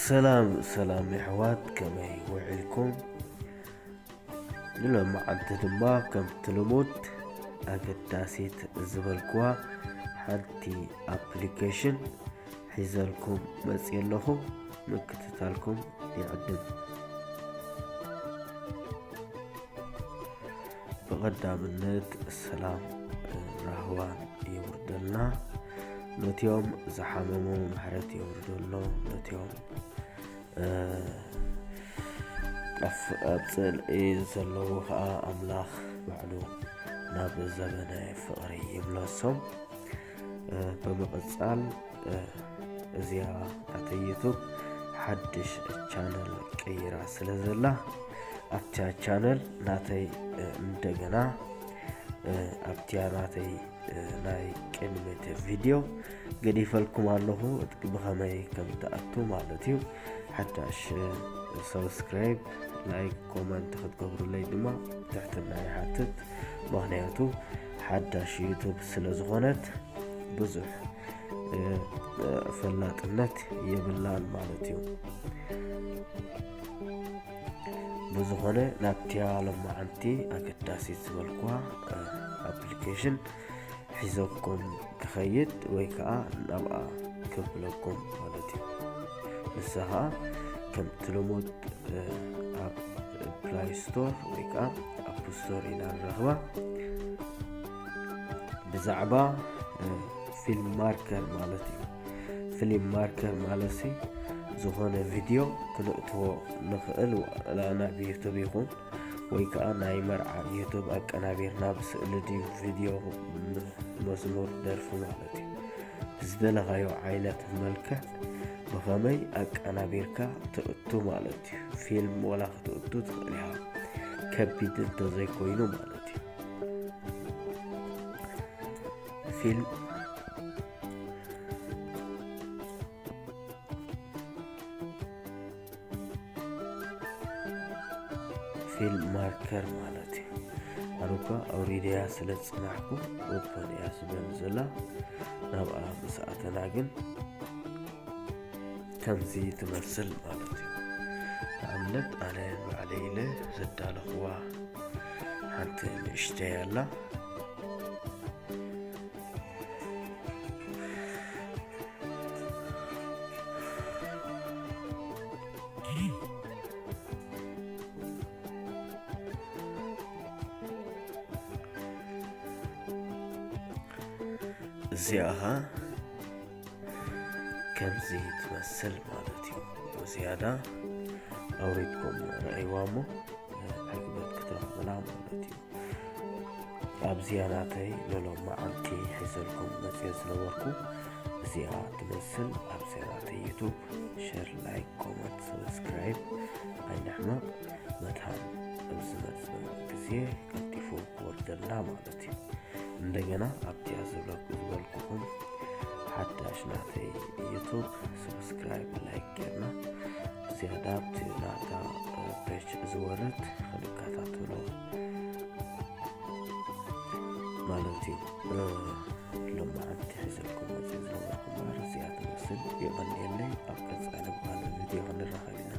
ሰላም ሰላም የሕዋት፣ ከመይ ውዒልኩም? ንሎማዓንቲ ድማ ከምቲ ልሙድ ኣገዳሲት ዝበልክዋ ሓንቲ ኣፕሊኬሽን ሒዘልኩም መፅየ ኣለኹ። ምክትታልኩም ይዕድም። ብቐዳምነት ሰላም ራህዋን የውርደልና። ነቲኦም ዝሓመሙ ምሕረት የውርደሎም። ነቲኦም ኣብ ጽልኢ ዘለዉ ኸኣ ኣምላኽ ባዕሉ ናብ ዘበነ ፍቕሪ ይምለሶም። ብምቕጻል እዚኣ ናተይ ዩቱብ ሓድሽ ቻነል ቀይራ ስለ ዘላ ኣብታ ቻነል ናተይ እንደገና ኣብቲያ ናተይ ናይ ቅድሚት ቪድዮ ገዲፈልኩም ኣለኹ፣ ብኸመይ ከም ትኣቱ ማለት እዩ። ሓዳሽ ሰብስክራይብ፣ ላይክ፣ ኮመንት ክትገብሩለይ ድማ ትሕትና ይሓትት። ምኽንያቱ ሓዳሽ ዩቱብ ስለ ዝኾነት ብዙሕ ፈላጥነት የብላን ማለት እዩ። ብዝኾነ ናብቲያ ሎማዓንቲ ኣገዳሲት ዝበልኩዋ ኣፕሊኬሽን ሒዘኩም ክኸይድ ወይ ከዓ ናብኣ ከብለኩም ማለት እዩ። ንሳ ከዓ ከምቲ ልሙድ ኣብ ፕላይ ስቶር ወይ ከዓ ኣፕ ስቶር ኢና ንረኽባ። ብዛዕባ ፊልም ማርከር ማለት እዩ። ፊልም ማርከር ማለት ሲ ዝኾነ ቪድዮ ክንእትዎ ንኽእል፣ ዋላ ናብ ዩቱብ ይኹን ወይ ከዓ ናይ መርዓ ዩቱብ ኣቀናቢርና ብስእሊ ድዩ ቪድዮ፣ መዝሙር፣ ደርፊ ማለት እዩ። ብዝደለኻዮ ዓይነት መልክዕ ብኸመይ ኣቀናቢርካ ትእቱ ማለት እዩ። ፊልም ወላ ክትእቱ ትኽእል ኢኻ፣ ከቢድ እንተዘይኮይኑ ማለት እዩ። ፊልም ፊልም ማርከር ማለት እዩ። ኣነ እኳ ኣውሪደያ ስለ ዝጽናሕኩ ኦፐን እያ ዝበል ዘላ። ናብኣ ምስ ኣተና ግን ከምዚ ትመስል ማለት እዩ። ንኣብነት ኣነ ባዕለይ ኢለ ዘዳለኽዋ ሓንቲ ንእሽተይ ኣላ። እዚኣ ኸኣ ከምዚ ትመስል ማለት እዩ። ዝያዳ ኣውሪድኩም ረኣይዋ እሞ ዕግበት ክትረኽቡላ ማለት እዩ። ኣብዚኣ ናተይ ንሎማዓንቲ ሒዘልኩም መፅየ ዝነበርኩ እዚኣ ትመስል። ኣብዚኣ ናተይ ዩቱብ ሸር፣ ላይክ፣ ኮመንት፣ ሰብስክራይብ ኣይንሕመቕ። መታን ኣብ ዝመፅእ ግዜ ቀልጢፉ ክወርደልና ማለት እዩ። እንደገና ኣብቲኣ ዝብለኩ ዝበልኩኹም ሓዳሽ ናተይ ዩቱብ ሰብስክራይብ፣ ላይክ ጌርና ዝያዳ ኣብቲ ናታ ፔጅ ዝወርድ ክንከታተሎ ማለት እዩ። ሎማዓንቲ ሒዘልኩም መፅእ ዝነበርኩ እምበኣር እዚኣ ትመስል። የቐንየለይ። ኣብ ቀፃሊ ብኻልእ ቪድዮ ክንራኸብ ኢና።